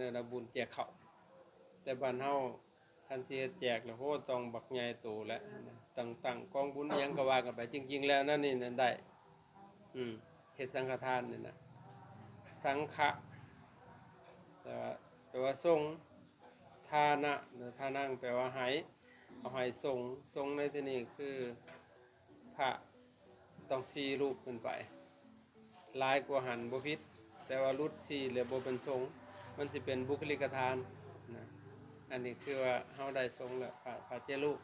ນັ້ນນະ ບຸນແຈກເຂົ້າ. ແຕ່ບ້ານເຮົາຄັນຊິເຮັດແຈກແລ້ວ ໂອ້ ຕ້ອງບັກໃຫຍ່ໂຕແຫຼະ ຕັ້ງ ຕັ້ງກອງບຸນອີ່ຫຍັງກໍວ່າກັນໄປ. ຈິງໆແລ້ວນັ້ນນີ້ນັ້ນໄດ້ ອືມ ເຮັດສັງຄະທານນີ້ນະ ສັງຄະ ແປວ່າ ແປວ່າສົງ ທານະ ທານັງ ແປວ່າໃຫ້ ເອົາໃຫ້ສົງ. ສົງໃນທີ່ນີ້ຄືພະຕ້ອງສີ່ຮູບຂຶ້ນໄປ ຫຼາຍກວ່າຫັ້ນບໍ່ຜິດ ແຕ່ວ່າຫຼຸດສີ່ແລ້ວບໍ່ເປັນສົງ ມັນຊິເປັນບຸກຄະລິກະທານນະ. ອັນນີ້ຄືວ່າເຮົາໄດ້ສົງແລ້ວ ພະ ພະເຈັດຮູບ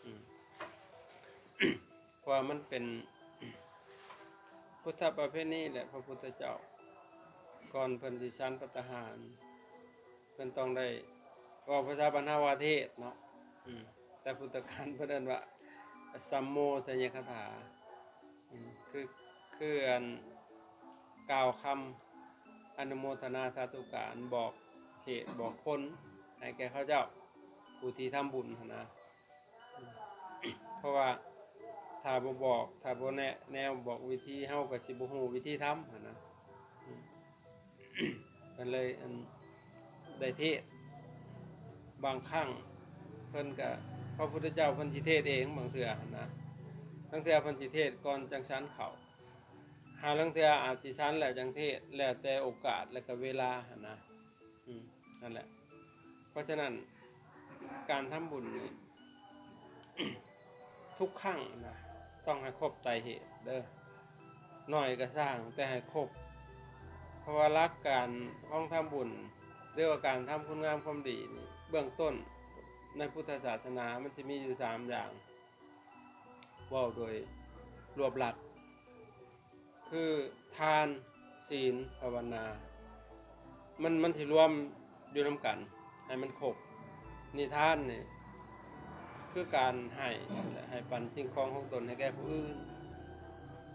ອືມ ເພາະວ່າມັນເປັນພຸດທະປະເພນີແຫຼະ. ພະພຸດທະເຈົ້າກ່ອນເພິ່ນຊິສັນພັດຕາຫານ ເພິ່ນຕ້ອງໄດ້ ເວົ້າພາສາບ້ານເຮົາວ່າເທດເນາະ ອືມ ແຕ່ພຸດທະການເພິ່ນເອີ້ນວ່າ ສຳໂມຊະຍະຄາຖາ ອືມ ຄື ຄືອັນກ່າວຄຳອະນຸໂມທະນາສາທຸການ ບອກເຫດບອກຜົນໃຫ້ແກ່ເຂົາເຈົ້າ ຜູ້ທີ່ທຳບຸນຫັ້ນນະ. ເພາະວ່າຖ້າບໍ່ບອກ ຖ້າບໍ່ແນະແນວບອກວິທີ ເຮົາກໍຊິບໍ່ຮູ້ວິທີທຳຫັ້ນນະ ເພິ່ນເລີຍ ອັນ ໄດ້ເທດ. ບາງຄັ້ງເພິ່ນກໍ ພະພຸດທະເຈົ້າເພິ່ນຊິເທດເອງບາງເທື່ອຫັ້ນນະ ບາງເທື່ອເພິ່ນຊິເທດກ່ອນຈັ່ງສັນເຂົ້າ ຫາລາງເທື່ອອາດຊິສັນແລ້ວຈັ່ງເທດ ແລ້ວແຕ່ໂອກາດ ແລະກະເວລາຫັ້ນນະ ອືມ ນັ້ນແຫຼະ. ເພາະສະນັ້ນ ການທຳບຸນນີ້ ທຸກຄັ້ງນະ ຕ້ອງໃຫ້ຄົບໄຕເຫດເດີ້ ໜ້ອຍກໍຊ່າງ ແຕ່ໃຫ້ຄົບ. ເພາະວ່າຫຼັກການຂອງທຳບຸນ ຫຼືວ່າການທຳຄຸນງາມຄວາມດີນີ້ ເບື້ອງຕົ້ນໃນພຸດທະສາສະໜາມັນຊິມີຢູ່ສາມຢ່າງ ເວົ້າໂດຍລວບລັດ ຄືທານ ສີນ ພາວະນາ ມັນ ມັນຊິລວມຢູ່ນຳກັນໃຫ້ມັນຄົບ. ນິທານນີ້ຄືການໃຫ້ ແລະ ໃຫ້ປັນສິ່ງຂອງຂອງຕົນໃຫ້ແກ່ຜູ້ອື່ນ.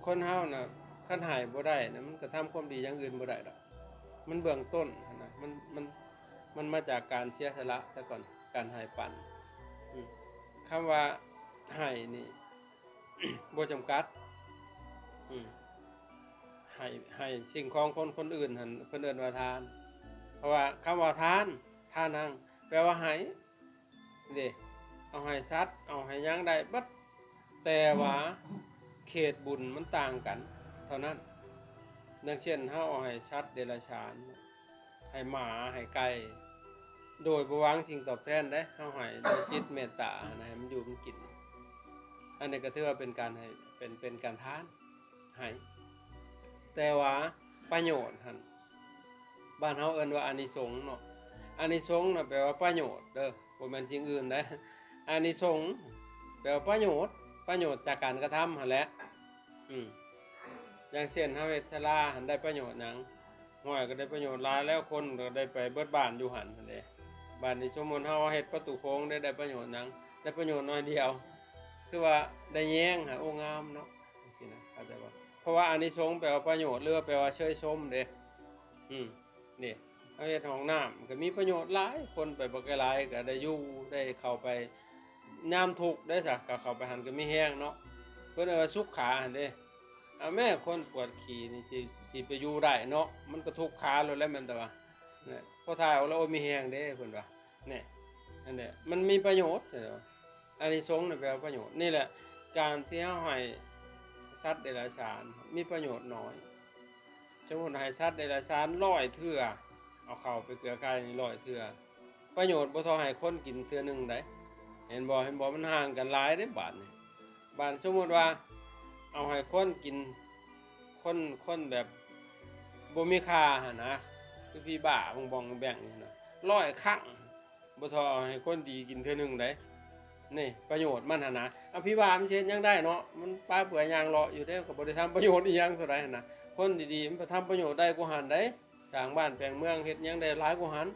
ຄົນເຮົານະ ຄັນໃຫ້ບໍ່ໄດ້ນະ ມັນກະທຳຄວາມດີຢ່າງອື່ນບໍ່ໄດ້ດອກ. ມັນເບື້ອງຕົ້ນຫັ້ນນະ ມັນ ມັນ ມັນມາຈາກການເສຍສະຫຼະຊະກ່ອນ ການໃຫ້ປັນ. ອືມ ຄຳວ່າໃຫ້ນີ້ ບໍ່ຈຳກັດ ອືມ ໃຫ້ ໃຫ້ສິ່ງຂອງຄົນຄົນອື່ນຫັ້ນ ເພິ່ນເອີ້ນວ່າທານ. ເພາະວ່າຄຳວ່າທານ ທານັງ ແປວ່າໃຫ້ເດ້ ເອົາໃຫ້ສັດ ເອົາໃຫ້ຫຍັງໄດ້ເບິດ ແຕ່ວ່າເຂດບຸນມັນຕ່າງກັນເທົ່ານັ້ນ. ຢ່າງເຊັ່ນ ເຮົາເອົາໃຫ້ສັດເດຍລະສານ ໃຫ້ໝາ ໃຫ້ໄກ່ ໂດຍບໍ່ຫວັງສິ່ງຕອບແທນເດ້ ເຮົາໃຫ້ໂດຍຈິດເມດຕາຫັ້ນນະ ໃຫ້ມັນຢູ່ມັນກິນ. ອັນນີ້ກໍຖືວ່າເປັນການໃຫ້ ເປັນ ເປັນການທານ ໃຫ້ ແຕ່ວ່າປະໂຫຍດຫັ້ນ ບ້ານເຮົາເອີ້ນວ່າອານິສົງເນາະ. ອານິສົງນະແປວ່າປະໂຫຍດເດີ້ ບໍ່ແມ່ນສິ່ງອື່ນເດ້. ອານິສົງແປວ່າປະໂຫຍດ ປະໂຫຍດຈາກການກະທຳຫັ້ນແຫຼະ. ອືມ ຢ່າງເຊັ່ນ ເຮົາເຮັດສາລາຫັ້ນໄດ້ປະໂຫຍດຫຍັງ? ຫ້ອຍກໍໄດ້ປະໂຫຍດຫຼາຍແລ້ວ ຄົນກໍໄດ້ໄປເບິດບ້ານຢູ່ຫັ້ນຫັ້ນເດ້. ບາດນີ້ສົມມຸດເຮົາເຮັດປະຕູໂຂງໄດ້ ໄດ້ປະໂຫຍດຫຍັງ? ໄດ້ປະໂຫຍດໜ້ອຍດຽວ ຄືວ່າໄດ້ແຍງຫາ ໂອ້ ງາມເນາະ ຈັ່ງຊີ້ນະ ເຂົ້າໃຈບໍ່? ເພາະວ່າອານິສົງແປວ່າປະໂຫຍດ ຫຼືວ່າແປວ່າເຊີຍຊົມເດ້. ອືມ ນີ້ ເຮົາເຮັດຫ້ອງນ້ຳກໍມີປະໂຫຍດຫຼາຍ ຄົນໄປບັກຫຼາຍໆ ກໍໄດ້ຢູ່ ໄດ້ເຂົ້າໄປ ຍາມທຸກເດ້ຊະ ກໍເຂົ້າໄປຫັ້ນກໍມີແຮງເນາະ. ເພິ່ນເອີ້ນວ່າສຸກຂາຫັ້ນເດ້. ອາ ແມ້ຄົນປວດຂີ້ນີ້ຊິ ຊິໄປຢູ່ໄດ້ເນາະ ມັນກໍທຸກຂາໂລດແຫຼະ ແມ່ນແຕ່ວ່າ ແນ່ ພໍຖ່າຍອອກແລ້ວ ໂອ້ຍ ມີແຮງເດ້ ເພິ່ນວ່າ ແນ່ ອັນນີ້ມັນມີປະໂຫຍດ ອານິສົງນີ້ແປວ່າປະໂຫຍດ. ນີ້ແຫຼະ ການທີ່ເຮົາໃຫ້ສັດເດຍລະສານມີປະໂຫຍດໜ້ອຍ. ສົມມຸດໃຫ້ສັດເດຍລະສານຮ້ອຍເທື່ອ ເອົາເຂົ້າໄປເກືອໄກ່ນີ້ຮ້ອຍເທື່ອ ປະໂຫຍດບໍ່ທໍ່ໃຫ້ຄົນກິນເທື່ອໜຶ່ງໃດ. ເຫັນບໍ່ ເຫັນບໍ່ ມັນຫ່າງກັນຫຼາຍເດ້ບາດນີ້. ບາດສົມມຸດວ່າເອົາໃຫ້ຄົນກິນ ຄົນ ຄົນແບບບໍ່ມີຄ່າຫັ້ນນະ ຄືຜີບ້າບ້ອງໆແບ້ງໆຫັ້ນນະ ຮ້ອຍຄັ້ງ ບໍ່ທໍ່ເອົາໃຫ້ຄົນດີກິນເທື່ອໜຶ່ງໃດ. ນີ້ປະໂຫຍດມັນຫັ້ນນະ. ອະ ຜີບ້າມັນຊິເຮັດຫຍັງໄດ້ເນາະ ມັນປາເປືອຍຍ່າງເລາະຢູ່ເດ້ ກໍບໍ່ໄດ້ທຳປະໂຫຍດອີ່ຫຍັງເທົ່າໃດຫັ້ນນະ. ຄົນດີໆມັນໄປທຳປະໂຫຍດໄດ້ກວ່າຫັ້ນໃດ ສ້າງບ້ານແປງເມືອງ ເຮັດຫຍັງໄດ້ຫຼາຍກວ່າຫັ້ນ.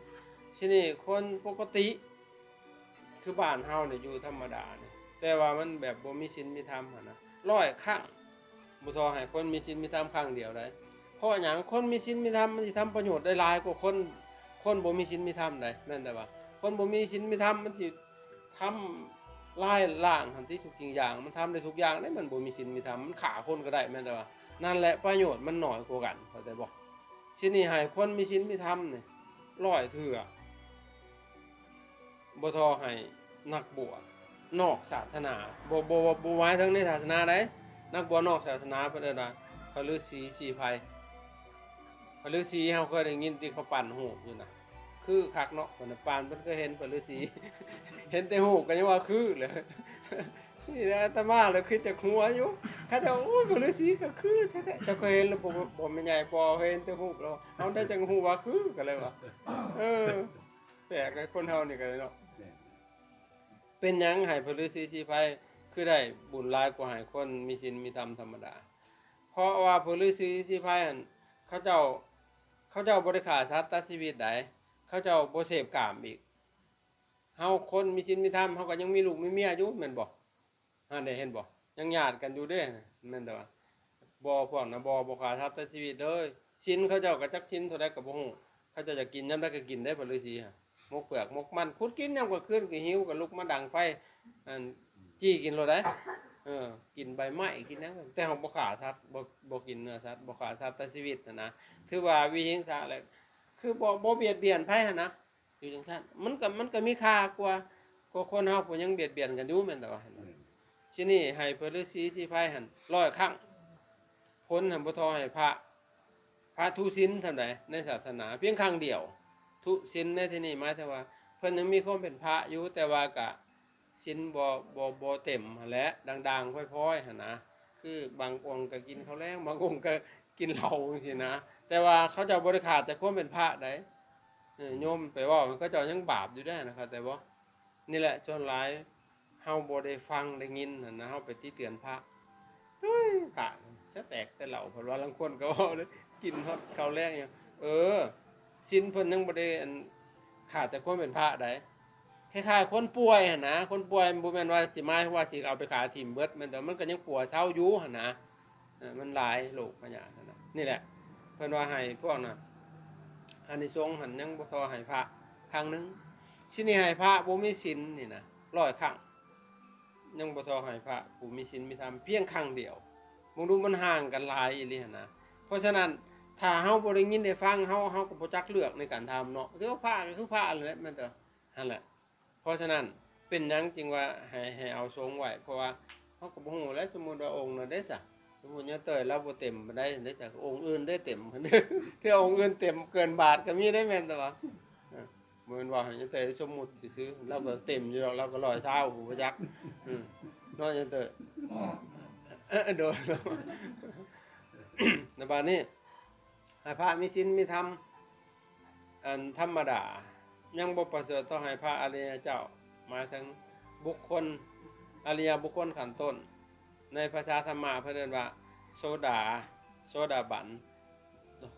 ທີນີ້ຄົນປົກກະຕິ ຄືບ້ານເຮົານີ້ຢູ່ທຳມະດານີ້ ແຕ່ວ່າມັນແບບບໍ່ມີສິນມີທຳຫັ້ນນະ ຮ້ອຍຄັ້ງ ບໍ່ທໍ່ໃຫ້ຄົນມີສິນມີທຳຄັ້ງດຽວໃດ. ເພາະຫຍັງ? ຄົນມີສິນມີທຳມັນຊິທຳປະໂຫຍດໄດ້ຫຼາຍກວ່າຄົນ ຄົນບໍ່ມີສິນມີທຳໃດ ແມ່ນແຕ່ວ່າ ຄົນບໍ່ມີສິນມີທຳມັນຊິທຳລາຍລ້າງຫັ້ນຕິ ທຸກສິ່ງຢ່າງ ມັນທຳໄດ້ທຸກຢ່າງໃດ ມັນບໍ່ມີສິນມີທຳ ມັນຂ້າຄົນກໍໄດ້ ແມ່ນແຕ່ວ່າ ນັ້ນແຫຼະ ປະໂຫຍດມັນໜ້ອຍກວ່າກັນ ເຂົ້າໃຈບໍ່? ທີນີ້ໃຫ້ຄົນມີສິນມີທຳນີ້ ຮ້ອຍເທື່ອ ບໍ່ທໍ່ໃຫ້ນັກບວດນອກສາສະໜາ ບໍ່ ບໍ່ ບໍ່ ບໍ່ໝາຍເຖິງໃນສາສະໜາໃດ ນັກບວດນອກສາສະໜາເພິ່ນເອີ້ນວ່າພະລືສີສີໄພ. ພະລືສີເຮົາເຄີຍໄດ້ຍິນທີ່ເຂົາປັ້ນຮູບຢູ່ນະ ຄືຄັກເນາະ ເພິ່ນນະ ປານເພິ່ນເຄີຍເຫັນພະລືສີ ເຫັນແຕ່ຮູບກໍຍັງວ່າຄືເລີຍ. ນີ້ແຫຼະ ອາດຕະມາລະຄິດຈະຫົວຢູ່ ເຂົາເຈົ້າ ໂອ້ຍ ພະລືສີກໍຄືແທ້ໆ ເຈົ້າເຄີຍເຫັນລະບໍ່ ບໍ່ແມ່ນໃຫຍ່ ບໍ່ເຫັນແຕ່ຮູບແລ້ວ ເຮົາໄດ້ຈັ່ງຮູ້ວ່າຄື ກໍເລີຍວ່າ ເອີ ແປກໃນຄົນເຮົານີ້ກໍເລີຍເນາະ. ເປັນຫຍັງໃຫ້ພະລືສີສີໄພຄືໄດ້ບຸນຫຼາຍກວ່າໃຫ້ຄົນມີສິນມີທຳທຳມະດາ? ເພາະວ່າພະລືສີສີໄພຫັ້ນ ເຂົາເຈົ້າ ເຂົາເຈົ້າບໍ່ໄດ້ຂ້າສັດຕັດຊີວິດໃດ ເຂົາເຈົ້າບໍ່ເສບກາມອີກ. ເຮົາຄົນມີສິນມີທຳ ເຮົາກໍຍັງມີລູກມີເມຍຢູ່ ແມ່ນບໍ່? ຫັ້ນເດ້ ເຫັນບໍ່? ຍັງຍາດກັນຢູ່ເດ້ ແມ່ນແຕ່ວ່າ ບໍ່ ພວກນະ ບໍ່ ບໍ່ຂ້າສັດຕັດຊີວິດເລີຍ. ສິນເຂົາເຈົ້າກໍຈັກສິນເທົ່າໃດກໍບໍ່ຮູ້ ເຂົາເຈົ້າຢາກກິນຍາມໃດກໍກິນໄດ້ ພະລືສີ ໝົກເປືອກໝົກມັນ ຂຸດກິນຍາມກາງຄືນກໍຫິວ ກໍລຸກມາດັງໄຟ ອັນ ຈີ່ກິນໂລດໃດ໋ ເອີ ກິນໃບໄມ້ກິນຫຍັງ ແຕ່ເຮົາບໍ່ຂ້າສັດ ບໍ່ ບໍ່ກິນເນື້ອສັດ ບໍ່ຂ້າສັດຕັດຊີວິດຫັ້ນນະ ຖືວ່າວິຫິງສາແຫຼະ ຄືບໍ່ ບໍ່ບຽດບຽນໃຜຫັ້ນນະ ຢູ່ຈັ່ງຊັ້ນ ມັນກໍ ມັນກໍມີຄ່າກວ່າ ກວ່າຄົນເຮົາຜູ້ຍັງບຽດບຽນກັນຢູ່ ແມ່ນແຕ່ວ່າ ແມ່ນ ທີນີ້ໃຫ້ພະລືສີສີໄພຫັ້ນຮ້ອຍຄັ້ງ ຜົນຫັ້ນບໍ່ທໍ່ໃຫ້ພະ ພະທຸສິນສ່ຳໃດໃນສາສະໜາ ພຽງຄັ້ງດຽວ. ທຸສິນໃນທີ່ນີ້ໝາຍເຖິງວ່າ ເພິ່ນຍັງມີຄວາມເປັນພະຢູ່ ແຕ່ວ່າກະສິນບໍ່ ບໍ່ ບໍ່ເຕັມຫັ້ນແຫຼະ ດ່າງໆ ພ້ອຍໆ ຫັ້ນນະ ຄືບາງອົງກະກິນເຂົ້າແລງ ບາງອົງກະກິນເຫຼົ້າ ຈັ່ງຊີ້ນະ ແຕ່ວ່າເຂົາເຈົ້າບໍ່ໄດ້ຂາດຈາກຄວາມເປັນພະໃດ໋. ເອີ ໂຍມໄປເວົ້າ ເຂົາເຈົ້າຍັງບາບຢູ່ເດ້ນະ ເຂົ້າໃຈບໍ່? ນີ້ແຫຼະ ສ່ວນຫຼາຍເຮົາບໍ່ໄດ້ຟັງໄດ້ຍິນຫັ້ນນະ ເຮົາໄປຕິເຕືອນພະ ໂອ້ຍ ພະສະແຕກແຕ່ເຫຼົ້າ ເພິ່ນວ່າ ລາງຄົນກໍເວົ້າເດ້ ກິນຮອດເຂົ້າແລງຫຍັງ ເອີ ສິນເພິ່ນຍັງບໍ່ໄດ້ ອັນ ຂາດແຕ່ຄວາມເປັນພະໃດ໋ ຄ້າຍໆ ຄົນປ່ວຍຫັ້ນນະ ຄົນປ່ວຍບໍ່ແມ່ນວ່າຊິໝາຍຄວາມວ່າຊິເອົາໄປຂາຍຖິ້ມເບິດ ແມ່ນແຕ່ມັນກໍຍັງປົວເຊົາຢູ່ຫັ້ນນະ. ເອີ ມັນຫຼາຍໂລກພະຍາດຫັ້ນນະ ນີ້ແຫຼະ ເພິ່ນວ່າໃຫ້ພວກນະ ອານິສົງຫັ້ນຍັງບໍ່ທໍ່ໃຫ້ພະຄັ້ງໜຶ່ງ ຊິນີ້ໃຫ້ພະບໍ່ມີສິນນີ້ນະຮ້ອຍຄັ້ງ ຍັງບໍ່ທໍ່ໃຫ້ພະຜູ້ມີສິນມີທຳພຽງຄັ້ງດຽວ ເບິ່ງດູມັນຫ່າງກັນຫຼາຍອີ່ຫຼີຫັ້ນນະ. ເພາະສະນັ້ນ ຖ້າເຮົາບໍ່ໄດ້ຍິນໄດ້ຟັງ ເຮົາ ເຮົາກໍບໍ່ຈັກເລືອກໃນການທຳເນາະ ຖືວ່າພະກໍຄືພະແຫຼະ ແມ່ນແຕ່ຫັ້ນແຫຼະ. ເພາະສະນັ້ນ ເປັນຫຍັງຈຶ່ງວ່າໃຫ້ ໃຫ້ເອົາສົງໄວ້? ເພາະວ່າເຮົາກໍບໍ່ຮູ້ແຫຼະ ສົມມຸດວ່າອົງນັ້ນເດ້ຊະ ສົມມຸດຍາເຕີຍລາວບໍ່ເຕັມປານໃດເດ້ຊະ ອົງອື່ນເດ້ເຕັມ ເທື່ອອົງອື່ນເຕັມເກີນບາດກໍມີເດ້ ແມ່ນແຕ່ວ່າ ເອີ ບໍ່ແມ່ນວ່າໃຫ້ຍາເຕີຍ ສົມມຸດຊື່ໆ ລາວກໍເຕັມຢູ່ດອກ ລາວກໍຮ້ອຍຊາວ ຜູ້ບໍ່ຈັກ ອືມ ເນາະ ຍາເຕີຍ ເອີ ໂດຍ ແລ້ວບາດນີ້ ໃຫ້ພະມີສິນມີທຳ ອັນທຳມະດາ ຍັງບໍ່ປະເສີດເທົ່າໃຫ້ພະອະລິຍະເຈົ້າ ໝາຍເຖິງບຸກຄົນ ອະລິຍະບຸກຄົນຂັ້ນຕົ້ນ ໃນພາສາທຳມະເພິ່ນເອີ້ນວ່າ ໂສດາ ໂສດາບັນ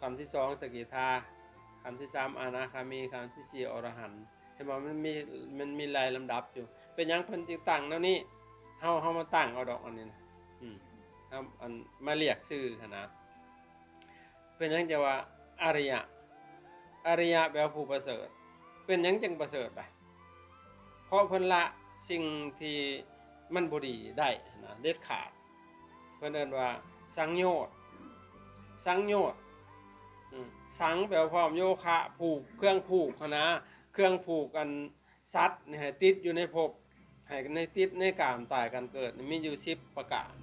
ຂັ້ນທີສອງ ສະກິທາ ຂັ້ນທີສາມ ອະນາຄາມີ ຂັ້ນທີສີ່ ອໍລະຫັນ. ເຫັນບໍ່? ມັນມີ ມັນມີໄລ່ລຳດັບຢູ່. ເປັນຫຍັງເພິ່ນຈຶ່ງຕັ້ງແນວນີ້? ເຮົາ ເຮົາມາຕັ້ງເອົາດອກອັນນີ້ນະ ອືມ ເຮົາ ອັນ ມາລຽກຊື່ຫັ້ນນະ. ເປັນຫຍັງຈະວ່າອະລິຍະ? ອະລິຍະແປວ່າຜູ້ປະເສີດ. ເປັນຫຍັງຈຶ່ງປະເສີດລະ? ເພາະເພິ່ນລະສິ່ງທີ່ມັນບໍ່ດີໄດ້ນະ ເດັດຂາດ. ເພິ່ນເອີ້ນວ່າສັງໂຍດ ສັງໂຍດ ອືມ ສັງແປວ່າພ້ອມ ໂຍຄະ ຜູກ ເຄື່ອງຜູກຫັ້ນນະ ເຄື່ອງຜູກອັນ ສັດນີ້ໃຫ້ຕິດຢູ່ໃນພົບ ໃຫ້ໃນຕິດໃນກາມຕາຍກັນເກີດນີ້ມີຢູ່ສິບປະການ.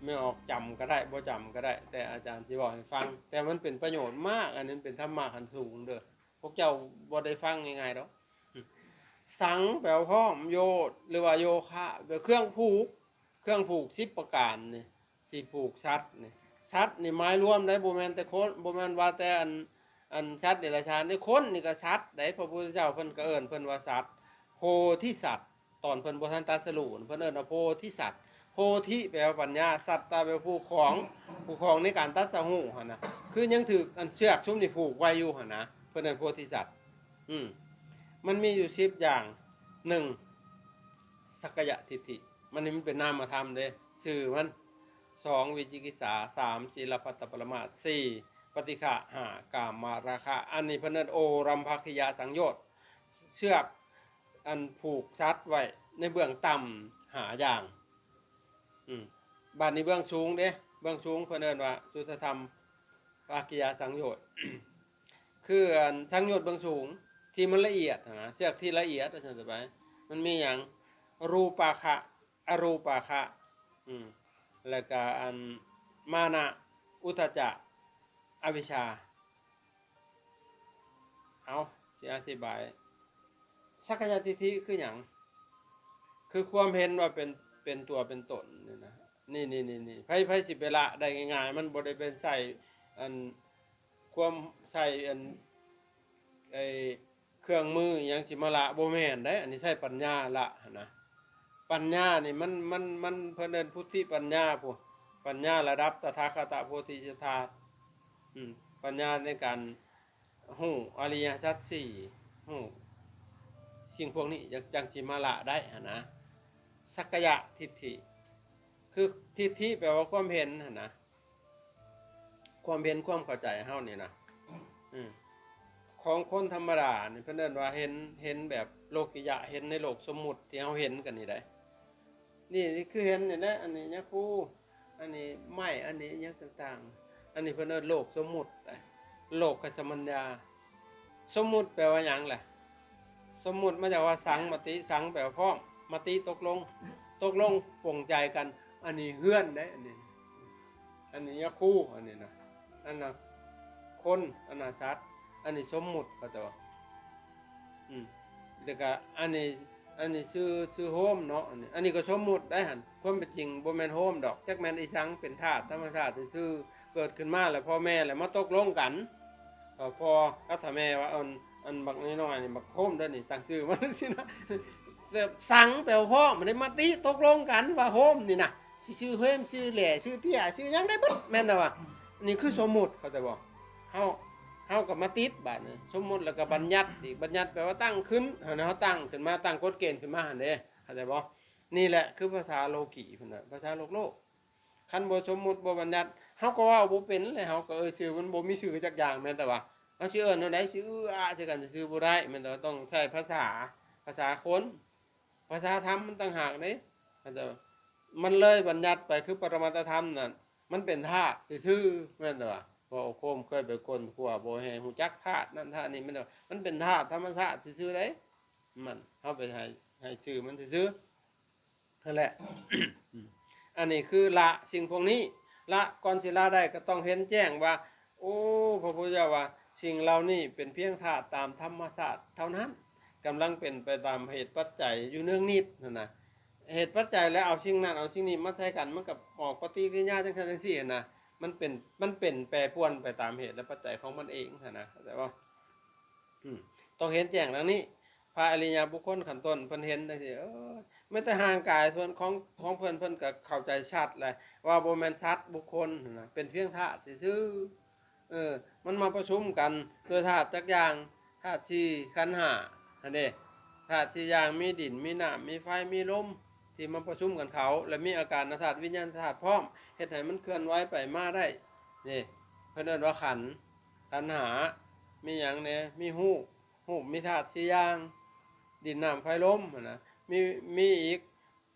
ແມ່ອອກຈຳກໍໄດ້ ບໍ່ຈຳກໍໄດ້ ແຕ່ອາຈານຊິເວົ້າໃຫ້ຟັງ ແຕ່ມັນເປັນປະໂຫຍດມາກ ອັນນີ້ເປັນທຳມະຂັ້ນສູງເດີ້ ພວກເຈົ້າບໍ່ໄດ້ຟັງງ່າຍໆດອກ. ສັງແປວ່າພ້ອມ ໂຍດ ຫຼືວ່າໂຍຄະ ແປວ່າເຄື່ອງຜູກ ເຄື່ອງຜູກສິບປະການນີ້ ຊິຜູກສັດນີ້ ສັດນີ້ໝາຍລວມໄດ໋ ບໍ່ແມ່ນແຕ່ຄົນ ບໍ່ແມ່ນວ່າແຕ່ອັນ ອັນສັດເດຍລະສານເດ້ ຄົນນີ້ກໍສັດໄດ໋. ພະພຸດທະເຈົ້າເພິ່ນກໍເອີ້ນເພິ່ນວ່າສັດ ໂພທິສັດ ຕອນເພິ່ນບໍ່ທັນຕັດສະຮູ້ ເພິ່ນເອີ້ນວ່າໂພທິສັດ. ໂພທິແປວ່າປັນຍາ ສັດຕະແປວ່າຜູ້ຄອງ ຜູ້ຄອງໃນການຕັດສະຮູ້ຫັ້ນນະ ຄືຍັງຖືກອັນເຊືອກຊຸມນີ້ຜູກໄວ້ຢູ່ຫັ້ນນະ ເພິ່ນເອີ້ນໂພທິສັດ. ອືມ ມັນມີຢູ່ສິບຢ່າງ ໜຶ່ງ ສັກກາຍະທິດຖິ ມັນນີ້ມັນເປັນນາມະທຳເດ້ ຊື່ມັນ ສອງ ວິຈິກິດສາ ສາມ ສີລະພັດຕະປະລະມາດ ສີ່ ປະຕິຄະ ຫ້າ ກາມະລາຄະ. ອັນນີ້ເພິ່ນເອີ້ນໂອລັມພະກິຍະສັງໂຍດ ເຊືອກອັນຜູກສັດໄວ້ໃນເບື້ອງຕ່ຳຫ້າຢ່າງ. ອືມ ບາດນີ້ເບື້ອງສູງເດ້ ເບື້ອງສູງເພິ່ນເອີ້ນວ່າສຸດທະທຳພະກິຍະສັງໂຍດ. ຄືອັນສັງໂຍດເບື້ອງສູງ ທີ່ມັນລະອຽດຫັ້ນນະ ເຊືອກທີ່ລະອຽດວ່າຊັ້ນຊະໄປ ມັນມີຫຍັງ? ຮູປາຄະ ອະຮູປາຄະ ອືມ ແລ້ວກະອັນມານະ ອຸດທະຈະ ອະວິຊຊາ. ເອົາ ຊິອະທິບາຍ ສັກກາຍະທິດຖິຄືຫຍັງ? ຄືຄວາມເຫັນວ່າເປັນ ເປັນຕົວເປັນຕົນນີ້ນະ ນີ້ໆໆໆ ໃຜ ໃຜຊິໄປລະໄດ້ງ່າຍໆ? ມັນບໍ່ໄດ້ເປັນໃຊ້ອັນ ຄວາມໃຊ້ອັນ ໄອ້ເຄື່ອງມືອີ່ຫຍັງຊິມາລະ ບໍ່ແມ່ນເດ້. ອັນນີ້ໃຊ້ປັນຍາລະຫັ້ນນະ. ປັນຍານີ້ມັນ ມັນ ມັນ ເພິ່ນເອີ້ນພຸດທິປັນຍາພຸ້ນ ປັນຍາລະດັບຕະຖາຄະຕະໂພທິສັດຖາ ອືມ ປັນຍາໃນການຮູ້ອະລິຍະສັດສີ່ ຮູ້ສິ່ງພວກນີ້ ຈັ່ງ ຈັ່ງຊິມາລະໄດ້ຫັ້ນນະ. ສັກກາຍະທິດຖິ ຄືທິດຖິແປວ່າຄວາມເຫັນຫັ້ນນະ ຄວາມເຫັນຄວາມເຂົ້າໃຈເຮົານີ້ນະ ອືມ ຂອງຄົນທຳມະດານີ້ ເພິ່ນເອີ້ນວ່າເຫັນ ເຫັນແບບໂລກິຍະ ເຫັນໃນໂລກສົມມຸດທີ່ເຮົາເຫັນກັນນີ້ໄດ໋. ນີ້ ນີ້ຄືເຫັນນີ້ແຫຼະ ອັນນີ້ຍາຄູ ອັນນີ້ໄມ້ ອັນນີ້ຫຍັງຕ່າງໆ ອັນນີ້ເພິ່ນເອີ້ນໂລກສົມມຸດ ໂລກຄະສະມັນຍາ. ສົມມຸດແປວ່າຫຍັງລະ? ສົມມຸດມາຈາກວ່າສັງມະຕິ ສັງແປວ່າພ້ອມ ມະຕິຕົກລົງ ຕົກລົງປົງໃຈກັນ. ອັນນີ້ເຮືອນເດ້ ອັນນີ້ ອັນນີ້ຍາຄູ ອັນນີ້ນະ ອັນນະຄົນ ອັນນະສັດ ອັນນີ້ສົມມຸດ ເຂົາເຈົ້າວ່າ ອືມ ແລ້ວກະອັນນີ້ ອັນນີ້ຊື່ ຊື່ໂຮມເນາະ ອັນນີ້ ອັນນີ້ກໍສົມມຸດໄດ໋ຫັ້ນ. ຄວາມເປັນຈິງບໍ່ແມ່ນໂຮມດອກ ຈັກແມ່ນອີ່ສັງ ເປັນທາດທຳມະຊາດຊື່ໆ ເກີດຂຶ້ນມາແລ້ວພໍ່ແມ່ແລ້ວມາຕົກລົງກັນ ເອີ ພໍ່ກັບຖ້າແມ່ວ່າ ອັນ ອັນບັກນ້ອຍໆນີ້ບັກໂຮມເດີນີ້ ຕັ້ງຊື່ມັນຊີ້ນະ ແບບສັງແປວ່າພ້ອມ ມາຕິຕົກລົງກັນວ່າໂຮມນີ້ນະ ຊິຊື່ເຮມ ຊື່ແຫຼ ຊື່ເຕ້ຍ ຊື່ຫຍັງໄດ້ເບິດ ແມ່ນແຕ່ວ່າ ນີ້ຄືສົມມຸດ ເຂົ້າໃຈບໍ່? ເຮົາ ເຮົາກໍມາຕິດບາດນີ້ ສົມມຸດແລ້ວກໍບັນຍັດອີກ ບັນຍັດແປວ່າຕັ້ງຂຶ້ນ ເຮົາຕັ້ງຂຶ້ນມາ ຕັ້ງກົດເກນຂຶ້ນມາຫັ້ນເດ້ ເຂົ້າໃຈບໍ່? ນີ້ແຫຼະຄືພາສາໂລກີພຸ້ນນະ ພາສາໂລກໆ. ຄັນບໍ່ສົມມຸດບໍ່ບັນຍັດ ເຮົາກໍເວົ້າບໍ່ເປັນ ແລະເຮົາກໍເອີຍຊື່ມັນບໍ່ມີຊື່ຈັກຢ່າງ ແມ່ນແຕ່ວ່າເຮົາຊິເອີ້ນແນວໃດ ຊິອືອອາໃສ່ກັນຊື່ໆບໍ່ໄດ້ ແມ່ນແຕ່ວ່າຕ້ອງໃຊ້ພາສາ ພາສາຄົນ ພາສາທຳມັນຕ່າງຫາກເດ້ ເຂົ້າໃຈບໍ່? ມັນເລີຍບັນຍັດໄປ ຄືປະລະມັດຕະທຳນັ້ນ ມັນເປັນທາດຊື່ໆ ແມ່ນແຕ່ວ່າ ເວົ້າໂຄມເຄີຍໄປຄົ້ນຄວ້າບໍ່ແຮ່ຮູ້ຈັກທາດນັ້ນທາດນີ້ ແມ່ນແຕ່ວ່າມັນເປັນທາດທຳມະຊາດຊື່ໆເດ້ ມັນ ເຮົາໄປໃຫ້ ໃຫ້ຊື່ມັນຊື່ໆ ຫັ້ນແຫຼະ ອັນນີ້ຄືລະສິ່ງພວກນີ້ ລະ ກ່ອນຊິລະໄດ້ກໍຕ້ອງເຫັນແຈ້ງວ່າ ໂອ້ ພະພຸດທະເຈົ້າວ່າ ສິ່ງເຫຼົ່ານີ້ເປັນພຽງທາດຕາມທຳມະຊາດເທົ່ານັ້ນ ກຳລັງເປັນໄປຕາມເຫດປັດໄຈຢູ່ເນືອງນິດຫັ້ນນະ. ເຫດປັດໄຈແລ້ວເອົາສິ່ງນັ້ນເອົາສິ່ງນີ້ມາໃສ່ກັນ ມັນກໍອອກປະຕິກິລິຍາຈັ່ງຊັ້ນຈັ່ງຊີ້ຫັ້ນນະ. ມັນເປັນ ມັນເປັນແປປວນໄປຕາມເຫດ ແລະ ປັດໄຈຂອງມັນເອງຫັ້ນນະ ເຂົ້າໃຈບໍ່? ອືມ ຕ້ອງເຫັນແຈ້ງດັ່ງນີ້. ພະອະລິຍະບຸກຄົນຂັ້ນຕົ້ນເພິ່ນເຫັນຈັ່ງຊີ້ ເອີ ແມ້ແຕ່ຮ່າງກາຍສ່ວນຂອງ ຂອງເພິ່ນ ເພິ່ນກໍເຂົ້າໃຈຊັດແຫຼະ ວ່າບໍ່ແມ່ນສັດບຸກຄົນຫັ້ນນະ ເປັນພຽງທາດຊື່ໆ ເອີ ມັນມາປະຊຸມກັນໂດຍທາດຈັກຢ່າງ ທາດສີ່ ຂັນຫ້າຫັ້ນເດ້ ທາດສີ່ຢ່າງ ມີດິນ ມີນ້ຳ ມີໄຟ ມີລົມ ທີ່ມາປະຊຸມກັນເຂົ້າ ແລະ ມີອາການທາດ ວິນຍານທາດພ້ອມ ເຮັດໃຫ້ມັນເຄື່ອນໄຫວໄປມາໄດ້ ນີ້ ເພິ່ນເອີ້ນວ່າຂັນ ຂັນຫ້າ ມີຫຍັງແດ່? ມີຮູບ ຮູບມີທາດສີ່ຢ່າງ ດິນ ນ້ຳ ໄຟ ລົມຫັ້ນນະ ມີ ມີອີກ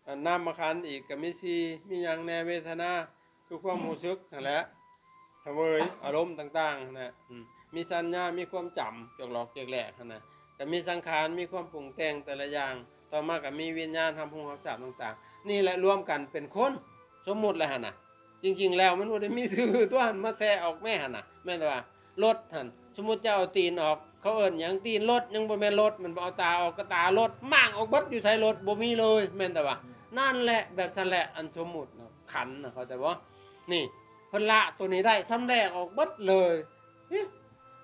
ອັນນາມະຂັນອີກກໍມີສີ່ ມີຫຍັງແດ່? ເວທະນາ ຄືຄວາມຮູ້ສຶກຫັ້ນແຫຼະ ສະເຫວີຍອາລົມຕ່າງໆຫັ້ນນະ ອືມ ມີສັນຍາ ມີຄວາມຈຳ ຈອກຫຼອກແຈກແຫຼກຫັ້ນນະ ກໍມີສັງຂານ ມີຄວາມປຸງແຕ່ງແຕ່ລະຢ່າງ ຕໍ່ມາກໍມີວິນຍານຮັບຮູ້ຮັບຊາບຕ່າງໆ ນີ້ແຫຼະລວມກັນເປັນຄົນ ສົມມຸດແລ້ວຫັ້ນນະ. ຈິງໆແລ້ວມັນບໍ່ໄດ້ມີຊື່ຕົວະ ມາແຊະອອກແມ້ຫັ້ນນະ ແມ່ນແຕ່ວ່າລົດຫັ້ນ ສົມມຸດເຈົ້າເອົາຕີນອອກ ເຂົາເອີ້ນຫຍັງ? ຕີນລົດ ຍັງບໍ່ແມ່ນລົດ ມັນບໍ່ເອົາຕາອອກ ກໍຕາລົດ ມ້າງອອກເບິດ ຢູ່ໃສລົດ ບໍ່ມີເລີຍ ແມ່ນແຕ່ວ່າ ນັ້ນແຫຼະ ແບບຊັ້ນແຫຼະ ອັນສົມມຸດນະ ຂັນນະ ເຂົ້າໃຈບໍ່? ນີ້ ເພິ່ນລະໂຕນີ້ໄດ້ ຊຳແລກອອກເບິດເລີຍ. ເອີ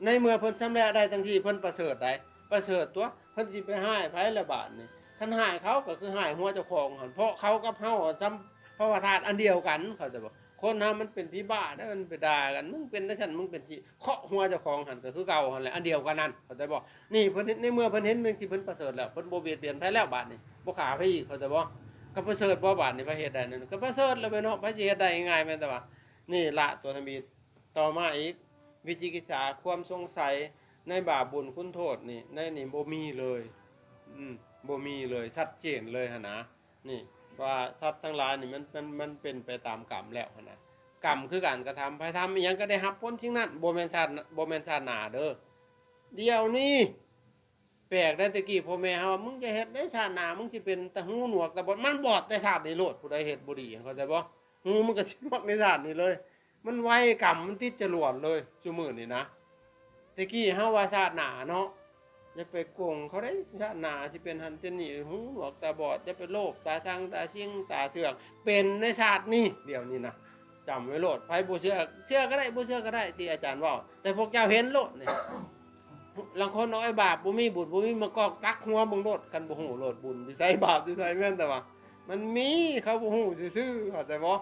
ໃນເມື່ອເພິ່ນຊຳແລກໄດ້ທັງທີ່ ເພິ່ນປະເສີດໃດ໋ ປະເສີດຕົວະ ເພິ່ນຊິໄປຮ້າຍໃຜລະບາດນີ້? ຄັນຮ້າຍເຂົາກໍຄືຮ້າຍຫົວເຈົ້າຂອງຫັ້ນ ເພາະເຂົາກັບເຮົາສຳພະວະທາດອັນດຽວກັນ ເຂົ້າໃຈບໍ່? ຄົນເຮົາມັນເປັນຜີບ້າເດ້ ມັນໄປດ່າກັນ ມຶງເປັນຈັ່ງຊັ້ນ ມຶງເປັນຊິເຄາະຫົວເຈົ້າຂອງຫັ້ນ ກໍຄືເກົ່າຫັ້ນແຫຼະ ອັນດຽວກັນນັ້ນ ເຂົ້າໃຈບໍ່? ນີ້ເພິ່ນ ໃນເມື່ອເພິ່ນເຫັນຈັ່ງຊີ້ ເພິ່ນປະເສີດແລ້ວ ເພິ່ນບໍ່ບຽດບຽນໃຜແລ້ວບາດນີ້ ບໍ່ຂ້າໃຜອີກ ເຂົ້າໃຈບໍ່? ກໍປະເສີດບໍ່ບາດນີ້ ໃຜເຮັດໄດ້ນັ້ນ ກໍປະເສີດແລ້ວແມ່ນເນາະ ໃຜຊິເຮັດໄດ້ງ່າຍໆ ແມ່ນແຕ່ວ່າ ນີ້ລະຕົວທຳອິດ. ຕໍ່ມາອີກ ວິຈິກິດສາ ຄວາມສົງໄສໃນບາບບຸນຄຸນໂທດນີ້ ໃນນີ້ບໍ່ມີເລີຍ ອືມ ບໍ່ມີເລີຍ ຊັດເຈນເລີຍຫັ້ນນະ. ນີ້ວ່າສັດທັງຫຼາຍນີ້ມັນ ມັນ ມັນເປັນໄປຕາມກຳແລ້ວຫັ້ນນະ ກຳຄືການກະທຳ ໃຜທຳອີ່ຫຍັງກໍໄດ້ຮັບຜົນສິ່ງນັ້ນ ບໍ່ແມ່ນຊາດ ບໍ່ແມ່ນຊາດໜ້າເດີ ດຽວນີ້ແປກໄດ໋. ແຕ່ກີ້ພໍ່ແມ່ເຮົາວ່າ ມຶງຈະເຮັດໃດຊາດໜ້າ ມຶງຊິເປັນຕາຫູໜວກຕາບອດ. ມັນບອດແຕ່ຊາດນີ້ໂລດ ຜູ້ໃດເຮັດບໍ່ດີ ເຂົ້າໃຈບໍ່? ຫູມັນກໍຊິໜວກໃນຊາດນີ້ເລີຍ. ມັນໄວ ກຳມັນຕິດຈະຫຼວດເລີຍ ຊຸມື້ນີ້ນະ. ແຕ່ກີ້ເຮົາວ່າຊາດໜ້າເນາະ ຢ່າໄປກົງເຂົາເດ້. ຊາດໜ້າຊິເປັນຫັ້ນເປັນນີ້ ຫູໜວກຕາບອດ. ຢ່າໄປໂລບຕາຊັງຕາຊິງຕາເຊື່ອງ ເປັນໃນຊາດນີ້. ດຽວນີ້ນະ ຈຳໄວ້ໂລດ. ໃຜບໍ່ເຊື່ອ ເຊື່ອກໍໄດ້ ບໍ່ເຊື່ອກໍໄດ້ ທີ່ອາຈານເວົ້າ ແຕ່ພວກເຈົ້າເຫັນໂລດນີ້. ລາງຄົນເອົາໄອ້ບາບ ບໍ່ມີບຸນ ບໍ່ມີມາກອກ ຕັກຫົວເບິ່ງໂລດ. ຄັນບໍ່ຮູ້ໂລດ ບຸນຢູ່ໃສ ບາບຢູ່ໃສ. ແມ່ນແຕ່ວ່າມັນມີ ເຂົາບໍ່ຮູ້ຊື່ໆ ເຂົ້າໃຈບໍ່?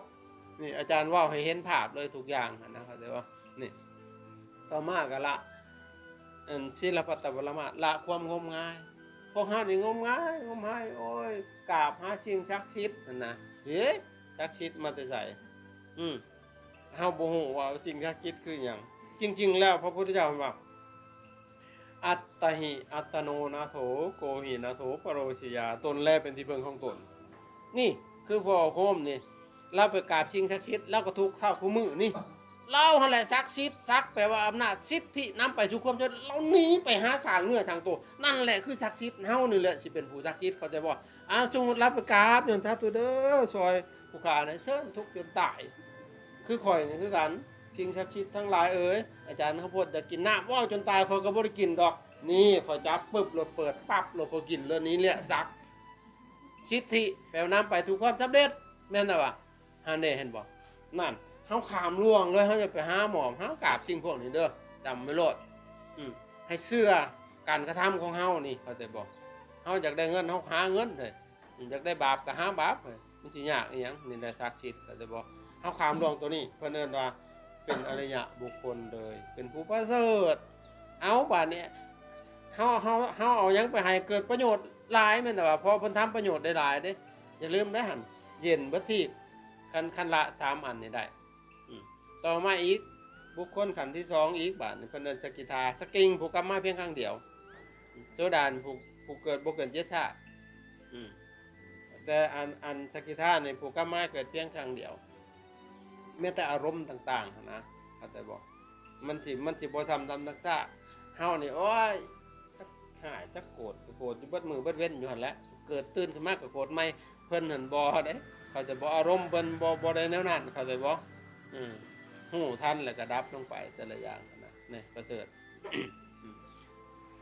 ນີ້ອາຈານເວົ້າໃຫ້ເຫັນພາບເລີຍທຸກຢ່າງຫັ້ນນະ ເຂົ້າໃຈບໍ່? ນີ້ ຕໍ່ມາກໍລະ ອັນ ສິລະປະຕະປະລະມາດ ລະຄວາມງົມງາຍ. ພວກເຮົານີ້ງົມງາຍ ງົມຫາຍ ໂອ້ຍ ກາບຫາສິ່ງສັກສິດຫັ້ນນະ. ເອີ ສັກສິດມາແຕ່ໃສ? ອືມ ເຮົາບໍ່ຮູ້ວ່າສິ່ງສັກສິດຄືຫຍັງ. ຈິງໆ ແລ້ວພະພຸດທະເຈົ້າເພິ່ນວ່າ ອັດຕະຫິອັດຕະໂນນາໂຖ ໂກຫິນາໂຖປະໂຣຊະຍາ ຕົນແລເປັນທີ່ເພິ່ງຂອງຕົນ. ນີ້ຄືພໍ່ໂຮມນີ້ ລາວໄປກາບສິ່ງສັກສິດ ລາວກໍທຸກເທົ່າຄູ່ມື້ນີ້. ລາວຫັ້ນແຫຼະສັກສິດ ສັກແປວ່າອຳນາດ ສິດທິນຳໄປສູ່ຄວາມສຳເລັດ. ລາວໜີໄປຫາສ້າງເນື້ອສ້າງໂຕ ນັ້ນແຫຼະຄືສັກສິດ. ເຮົານີ້ແຫຼະຊິເປັນຜູ້ສັກສິດ ເຂົ້າໃຈບໍ່? ອາ ສົມມຸດລາວໄປກາບ ຍ້ອນສາທຸເດີ ຊ່ອຍຜູ້ຂ້າແດ່ ເຊີນທຸກຈົນຕາຍ. ຄືຂ້ອຍນີ້ຄືກັນ ສິ່ງສັກສິດທັງຫຼາຍເອີຍ ອາຈານເຂົ້າໂພດຢາກກິນນ້ຳ ເວົ້າຈົນຕາຍຂ້ອຍກໍບໍ່ໄດ້ກິນດອກ. ນີ້ຂ້ອຍຈັບປຶບໂລດ ເປີດປັບໂລດ ຂ້ອຍກິນເລີຍ. ນີ້ແຫຼະສັກສິດທິ ແປວ່ານຳໄປສູ່ຄວາມສຳເລັດ ແມ່ນແລ້ວວະ. ຫັ້ນເດ້ ເຫັນບໍ່? ນັ້ນ ເຮົາຂ້າມລ່ວງເລີຍ ເຮົາຢ່າໄປຫາໝອບຫາກາບສິ່ງພວກນີ້ເດີ ຈຳໄວ້ໂລດ. ອືມ ໃຫ້ເຊື່ອການກະທຳຂອງເຮົານີ້ ເຂົ້າໃຈບໍ່? ເຮົາຢາກໄດ້ເງິນ ເຮົາຫາເງິນເດີ ຢາກໄດ້ບາບກໍຫາບາບ ມັນຊິຍາກອີຫຍັງ? ນີ້ແຫຼະສັກສິດ ເຂົ້າໃຈບໍ່? ເຮົາຂ້າມລ່ວງໂຕນີ້ ເພິ່ນເອີ້ນວ່າເປັນອະລິຍະບຸກຄົນເລີຍ ເປັນຜູ້ປະເສີດ. ເອົາ ບາດນີ້ ເຮົາ ເຮົາ ເຮົາເອົາຫຍັງໄປໃຫ້ເກີດປະໂຫຍດຫຼາຍ ແມ່ນແຕ່ວ່າ ເພາະເພິ່ນທຳປະໂຫຍດໄດ້ຫຼາຍເດ້. ຢ່າລືມເດີຫັ້ນ ເຢັນເບິດທີບ ຄັນ ຄັນລະສາມອັນນີ້ໄດ້. ອືມ ຕໍ່ມາອີກ ບຸກຄົນຂັ້ນທີສອງອີກ ບາດນີ້ເພິ່ນເອີ້ນສະກິທາ ສະກິງ ຜູ້ກັບມາພຽງຄັ້ງດຽວ. ໂສດານ ຜູ້ ຜູ້ເກີດບໍ່ເກີນເຈັດຊາດ. ອືມ ແຕ່ອັນ ອັນສະກິທານີ້ ຜູ້ກັບມາເກີດພຽງຄັ້ງດຽວ. ແມ້ແຕ່ອາລົມຕ່າງໆຫັ້ນນະ ເຂົ້າໃຈບໍ່? ມັນຊິ ມັນຊິບໍ່ຊ້ຳຊຳຊາກໆ. ເຮົານີ້ ໂອ້ຍ ຈັກຮ້າຍຈັກໂກດ ກໍໂກດຢູ່ເບິດມື້ເບິດເວັນຢູ່ຫັ້ນແຫຼະ ເກີດຕື່ນຂຶ້ນມາກໍໂກດໃໝ່. ເພິ່ນຫັ້ນບໍ່ເດ້ ເຂົ້າໃຈບໍ່? ອາລົມເພິ່ນບໍ່ ບໍ່ໄດ້ແນວນັ້ນ ເຂົ້າໃຈບໍ່? ອືມ ຮູ້ທັນແລ້ວກໍດັບລົງໄປແຕ່ລະຢ່າງຫັ້ນນະ. ນີ້ປະເສີດ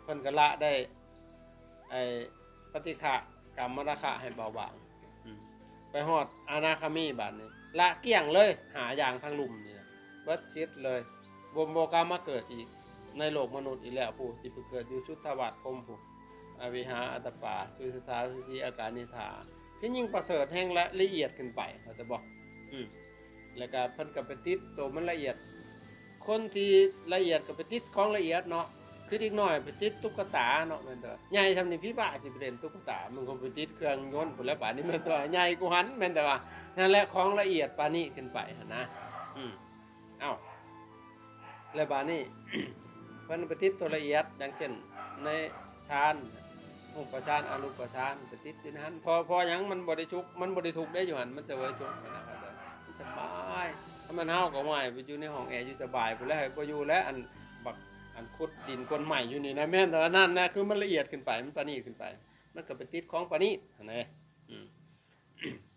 ເພິ່ນກໍລະໄດ້ ໄອ້ປະຕິຄະກາມະລາຄະໃຫ້ເບົາບາງ. ອືມ ໄປຮອດອະນາຄາມີ ບາດນີ້ລະກ້ຽງເລີຍ ຫ້າຢ່າງທາງລຸ່ມນີ້ນະ ເບິດສິດເລີຍ ບໍ່ ບໍ່ກັບມາເກີດອີກໃນໂລກມະນຸດອີກແລ້ວ. ຜູ້ທີ່ໄປເກີດຢູ່ສຸດທະວາດພົມ ຜູ້ ອະວິຫາ ອາຕະປາ ຕຸສະຖາ ສຸທີ ອາການິຖາ ຄືຍິ່ງປະເສີດແຮງລະ ລະອຽດຂຶ້ນໄປ ເຂົ້າໃຈບໍ່? ອືມ ແລ້ວກໍເພິ່ນກໍໄປຕິດໂຕມັນລະອຽດ ຄົນທີ່ລະອຽດກໍໄປຕິດຂອງລະອຽດເນາະ ຄືເດັກນ້ອຍໄປຕິດຕຸກກະຕາເນາະ ແມ່ນບໍ່? ໃຫຍ່ຊ່ຳນີ້ ຜີບ້າຊິໄປຫຼິ້ນຕຸກກະຕາ ມັນກໍໄປຕິດເຄື່ອງຍົນພຸ້ນແຫຼະ ບາດນີ້ແມ່ນບໍ່? ໃຫຍ່ກວ່າຫັ້ນ ແມ່ນແຕ່ວ່າ ນັ້ນແຫຼະ ຂອງລະອຽດປານນີ້ຂຶ້ນໄປຫັ້ນນະ. ອືມ ເອົ້າ ແລ້ວບາດນີ້ ເພິ່ນໄປຕິດຕົວລະອຽດ ຢ່າງເຊັ່ນ ໃນ ຊານ ຮູບປະຊານ ອະຮູບປະຊານ ໄປຕິດຢູ່ໃນຫັ້ນ. ເພາະ ເພາະຫຍັງ? ມັນບໍ່ໄດ້ທຸກ ມັນບໍ່ໄດ້ທຸກເດ້ ຢູ່ຫັ້ນ ມັນສະເຫວີຍສຸກຫັ້ນນະ ມັນສະບາຍ. ຖ້າແມ່ນເຮົາກໍ ໂອ້ຍ ໄປຢູ່ໃນຫ້ອງແອຢູ່ສະບາຍພຸ້ນແຫຼະ ບໍ່ຢູ່ແລ້ວ. ອັນ ບັກ ອັນຂຸດດິນກົ້ນໄມ້ຢູ່ນີ້ນະ ແມ່ນ ແຕ່ວ່ານັ້ນນະ ຄືມັນລະອຽດຂຶ້ນໄປ ມັນປານີດຂຶ້ນໄປ ມັນກໍໄປຕິດຂອງປານີດຫັ້ນແຫຼະ. ອືມ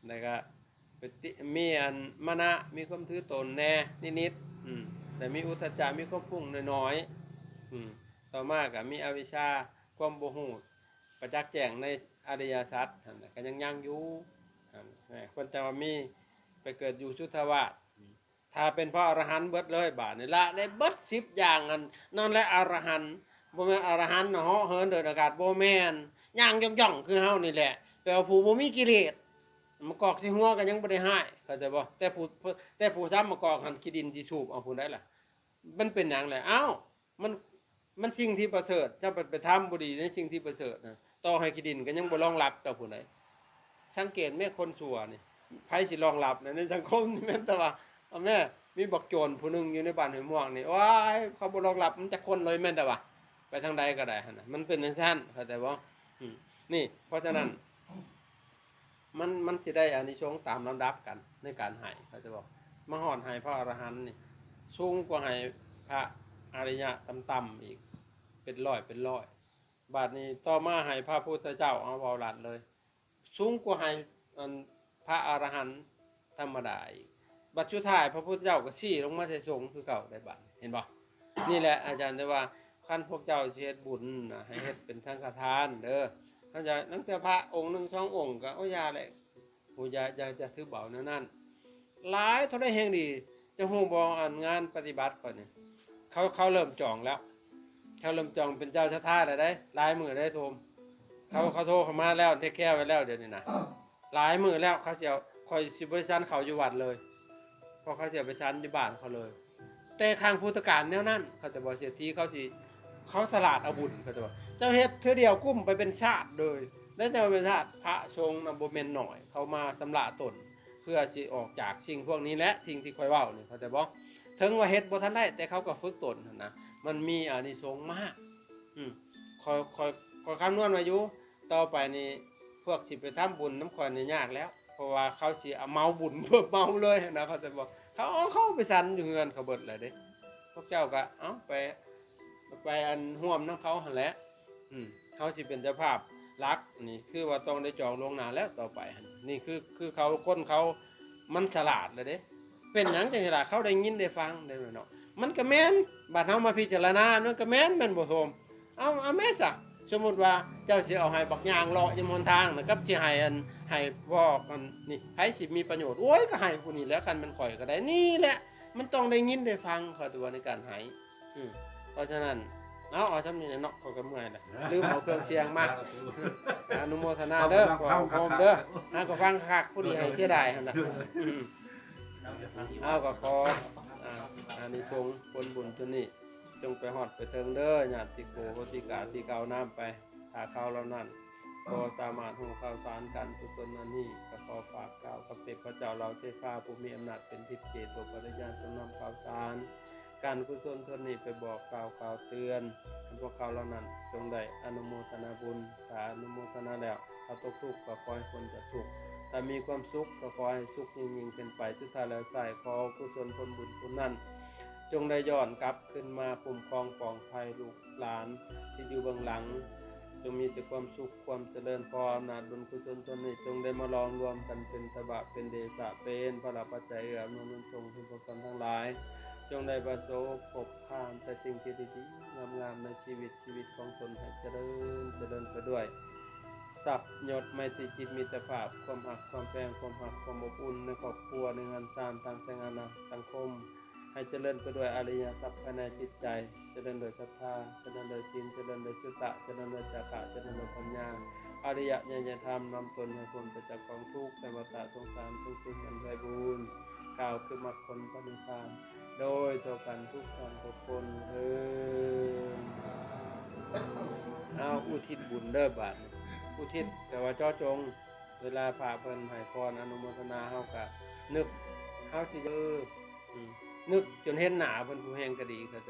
ແລ້ວກໍ ໄປຕິ ມີອັນມານະ ມີຄວາມຖືຕົນແດ່ນິດໆ ອືມ ແລະ ມີອຸດທັດຈະ ມີຄວາມຟຸ້ງໜ້ອຍໆ. ອືມ ຕໍ່ມາກໍມີອະວິຊາ ຄວາມບໍ່ຮູ້ປະຈັກແຈ້ງໃນອະລິຍະສັດຫັ້ນນະ ກໍຍັງຍັງຢູ່ຫັ້ນ. ແມ່ນ ຄົນຈະວ່າມີໄປເກີດຢູ່ສຸດທະວາດ ອືມ ຖ້າເປັນພະອະລະຫັນເບິດເລີຍ ບາດນີ້ລະໄດ້ເບິດສິບຢ່າງ. ອັນນັ້ນແຫຼະອະລະຫັນ ບໍ່ແມ່ນອະລະຫັນເຫາະເຫີນເດີນອາກາດ ບໍ່ແມ່ນ ຍ່າງຢ່ອງໆຄືເຮົານີ້ແຫຼະ. ແປວ່າຜູ້ບໍ່ມີກິເລດ ມະກອກໃສ່ຫົວກໍຍັງບໍ່ໄດ້ຮ້າຍ ເຂົ້າໃຈບໍ່? ແຕ່ຜູ້ ແຕ່ຜູ້ທຳມະກອກຫັ້ນ ຂີ້ດິນຊິສູບເອົາພຸ້ນໃດ໋ລະ. ມັນເປັນຫຍັງແຫຼະ? ອ້າວ ມັນ ມັນສິ່ງທີ່ປະເສີດ ເຈົ້າໄປ ໄປທຳບໍ່ດີໃນສິ່ງທີ່ປະເສີດນະ ຕໍ່ໃຫ້ຂີ້ດິນກໍຍັງບໍ່ລອງຮັບເຈົ້າພຸ້ນໃດ໋. ສັງເກດແມ້ ຄົນຊົ່ວນີ້ ໃຜຊິລອງຮັບໃນສັງຄົມນີ້? ແມ່ນແຕ່ວ່າ ເອົາແມ້ ມີບັກໂຈນຜູ້ໜຶ່ງຢູ່ໃນບ້ານຫ້ວຍມ່ວງນີ້ ໂອ້ຍ ເຂົາບໍ່ລອງຮັບມັນຈັກຄົນເລີຍ ແມ່ນແຕ່ວ່າ ໄປທາງໃດກໍໄດ້ຫັ້ນນະ ມັນເປັນຈັ່ງຊັ້ນ ເຂົ້າໃຈບໍ່? ອືມ ນີ້ ເພາະສະນັ້ນ ມັນ ມັນຊິໄດ້ອານິສົງຕາມລຳດັບກັນໃນການໃຫ້ ເຂົ້າໃຈບໍ່? ມາຮອດໃຫ້ພະອະລະຫັນນີ້ ສູງກວ່າໃຫ້ພະອະລິຍະຕ່ຳໆອີກ. ເປັນຮ້ອຍເປັນຮ້ອຍ. ບາດນີ້ຕໍ່ມາໃຫ້ພະພຸດທະເຈົ້າ ເອົາເວົ້າລັດເລີຍ ສູງກວ່າໃຫ້ອັນພະອະລະຫັນທຳມະດາອີກ. ບັດສຸດທ້າຍພະພຸດທະເຈົ້າກໍຊີ້ລົງມາໃສ່ສົງຄືເກົ່າໄດ້ບາດນີ້ ເຫັນບໍ່? ນີ້ແຫຼະອາຈານ ແຕ່ວ່າຄັນພວກເຈົ້າຊິເຮັດບຸນນະ ໃຫ້ເຮັດເປັນສັງຄະທານເດີ. ເຂົາຈະ ລາງເທື່ອພະອົງໜຶ່ງສອງອົງກໍ ໂອ້ ຢ່າແຫຼະ ໂອ້ ຢ່າ ຢ່າ ຢ່າຖືເບົາແນວນັ້ນ. ຫຼາຍເທົ່າໃດແຮ່ງດີ. ເຈົ້າຮູ້ບໍ່ ອັນງານປະຕິບັດຂ້ອຍນີ້ ເຂົາ ເຂົາເລີ່ມຈອງແລ້ວ. ເຂົາເລີ່ມຈອງເປັນເຈົ້າສັດທາແລ້ວເດ້. ຫຼາຍມື້ແລ້ວໂທມ ເຂົາ ເຂົາໂທເຂົ້າມາແລ້ວ ເທກແຄໄວ້ແລ້ວ ດຽວນີ້ນະ. ຫຼາຍມື້ແລ້ວ ເຂົາຊິເອົາ ຂ້ອຍຊິບໍ່ໄດ້ສັນເຂົ້າຢູ່ວັດເລີຍ ເພາະເຂົາຊິເອົາໄປສັນຢູ່ບ້ານເຂົາເລີຍ. ແຕ່ຄັ້ງພຸດທະການແນວນັ້ນ ເຂົາຈະບໍ່ ເສດຖີເຂົາຊິ ເຂົາສະຫຼາດເອົາບຸນ ເຂົາຈະວ່າ ເຈົ້າເຮັດເທື່ອດຽວກຸ້ມໄປເປັນຊາດເລີຍ. ແລ້ວເຈົ້າເປັນຊາດ ພະສົງນະບໍ່ແມ່ນໜ້ອຍ ເຂົາມາຊຳລະຕົນ ເພື່ອຊິອອກຈາກສິ່ງພວກນີ້ແຫຼະ ສິ່ງທີ່ຂ້ອຍເວົ້ານີ້ ເຂົ້າໃຈບໍ່? ເຖິງວ່າເຮັດບໍ່ທັນໄດ້ ແຕ່ເຂົາກໍຝຶກຕົນຫັ້ນນະ ມັນມີອານິສົງມາກ. ອືມ ຂ້ອຍ ຂ້ອຍ ຂ້ອຍຄຳນວນໄວ້ຢູ່ ຕໍ່ໄປນີ້ພວກຊິໄປທຳບຸນນຳຂ້ອຍນີ້ຍາກແລ້ວ ເພາະວ່າເຂົາຊິເອົາເໝົາບຸນ ເໝົາເລີຍຫັ້ນນະ ເຂົ້າໃຈບໍ່? ເຂົາເອົາ ເຂົາໄປສັນຢູ່ເຮືອນເຂົາເບິດແລ້ວເດ້. ພວກເຈົ້າກໍເອົາໄປ ໄປອັນຮ່ວມນຳເຂົາຫັ້ນແຫຼະ. ອືມ ເຮົາຊິເປັນເຈົ້າພາບຫຼັກນີ້ ຄືວ່າຕ້ອງໄດ້ຈອງລ່ວງໜ້າແລ້ວຕໍ່ໄປຫັ້ນ. ນີ້ຄື ຄືເຂົາ ຄົນເຂົາມັນສະຫຼາດແລ້ວເດ້. ເປັນຫຍັງຈັ່ງສະຫຼາດ? ເຂົາໄດ້ຍິນໄດ້ຟັງເດ້ເນາະ. ມັນກໍແມ່ນ, ບາດເຮົາມາພິຈາລະນາ ມັນກໍແມ່ນ, ແມ່ນບໍ່ໂທມ? ເອົາ ເອົາແມ້ຊະ, ສົມມຸດວ່າເຈົ້າຊິເອົາໃຫ້ບັກຍ່າງເລາະຢູ່ຫົນທາງນະ ກັບຊິໃຫ້ອັນ ໃຫ້ພວກອັນນີ້ ໃຜຊິມີປະໂຫຍດ? ໂອ້ຍ ກໍໃຫ້ຜູ້ນີ້ແຫຼະ, ຄັນແມ່ນຂ້ອຍກໍໄດ້. ນີ້ແຫຼະ ມັນຕ້ອງໄດ້ຍິນໄດ້ຟັງ ເຂົາຈະວ່າໃນການໃຫ້. ອືມ ເພາະສະນັ້ນ ເອົາ ເອົາຊ່ຳນີ້ແຫຼະເນາະ, ຂ້ອຍກໍເມື່ອຍແລ້ວ ລືມເອົາເຄື່ອງສຽງມາ. ອະນຸໂມທະນາເດີ ຂໍໂຮມເດີ, ຫາກໍຟັງຄັກໆ ຜູ້ນີ້ໃຫ້ເສຍດາຍຫັ້ນນະ. ອືມ ເອົາ ກໍຂໍ ອາ ອານິສົງຜົນບຸນຕົວນີ້ ຈົ່ງໄປຮອດໄປເຖິງເດີ ຍາດຕິໂກໂຫຕິກາທີ່ກ່າວນາມໄປ ຖ້າເຂົາເຫຼົ່ານັ້ນພໍສາມາດຮູ້ຂ່າວສານການກຸສົນອັນນີ້ ກໍຂໍຝາກກ່າວກັບເທບພະເຈົ້າເຫຼົ່າເທພາ ຜູ້ມີອຳນາດເປັນທິດເຈໂຕປະລິຍານ ຊົງນຳຂ່າວສານການກຸສົນຕົວນີ້ໄປບອກກ່າວ ກ່າວເຕືອນໃຫ້ພວກເຂົາເຫຼົ່ານັ້ນ ຈົ່ງໄດ້ອະນຸໂມທະນາບຸນ. ຖ້າອະນຸໂມທະນາແລ້ວ ຖ້າຕົກທຸກກໍຂໍໃຫ້ພົ້ນຈາກທຸກ, ຖ້າມີຄວາມສຸກກໍຂໍໃຫ້ສຸກຍິ່ງໆຂຶ້ນໄປ. ສຸດທ້າຍແລ້ວ ໃຊ້ຂໍກຸສົນຜົນບຸນຜູ້ນັ້ນ ຈົ່ງໄດ້ຍ້ອນກັບຄືນມາຄຸ້ມຄອງປອງໄພລູກຫຼານທີ່ຢູ່ເບື້ອງຫຼັງ, ຈົ່ງມີແຕ່ຄວາມສຸກຄວາມຈະເລີນ. ຂໍອຳນາດບຸນກຸສົນສ່ວນນີ້ ຈົ່ງໄດ້ມາຫຼອມລວມກັນເປັນຕະບະ ເປັນເດຊະ ເປັນພະລາປັດໄຈ ເອື້ອອຳນວຍໜູນສົ່ງໃຫ້ພວກທ່ານທັງຫຼາຍ ຈົ່ງໄດ້ປະສົບພົບ ຜ່ານແຕ່ສິ່ງທີ່ດີໆງາມໆໃນຊີວິດ, ຊີວິດຂອງຕົນໃຫ້ຈະເລີນ, ຈະເລີນໄປດ້ວຍຊັບຍົດ, ໄມຕີຈິດມິດຕະພາບ, ຄວາມຮັກຄວາມແພງ, ຄວາມຮັກຄວາມອົບອຸ່ນໃນຄອບຄົວ, ໃນເຮືອນຊານ, ທາງແຕ່ງງານ, ສັງຄົມ, ໃຫ້ຈະເລີນໄປດ້ວຍອະລິຍະຊັບພາຍໃນຈິດໃຈ, ຈະເລີນດ້ວຍສັດທາ, ຈະເລີນດ້ວຍສິນ, ຈະເລີນດ້ວຍສຸຕະ, ຈະເລີນດ້ວຍຈາຄະ, ຈະເລີນດ້ວຍປັນຍາ, ອະລິຍະຍານຍະທຳນຳຕົນໃຫ້ພົ້ນໄປຈາກກອງທຸກໃນວັດຕະສົງສານ, ສູງສຸດເປັນໄພບູນ, ກ້າວຄືມັກຜົນພະນິບພານ ໂດຍທົ່ວກັນທຸກທ່ານທຸກຄົນເທີ້ນ. ເອົາ ອຸທິດບຸນເດີບາດນີ້. ອຸທິດແປວ່າເຈາະຈົງ. ເວລາພະເພິ່ນໃຫ້ພອນອະນຸໂມທະນາ ເຮົາກະນຶກ, ເຮົາຊິເອີ ອືມ ນຶກຈົນເຫັນໜ້າເພິ່ນຜູ້ແຮງກະດີ.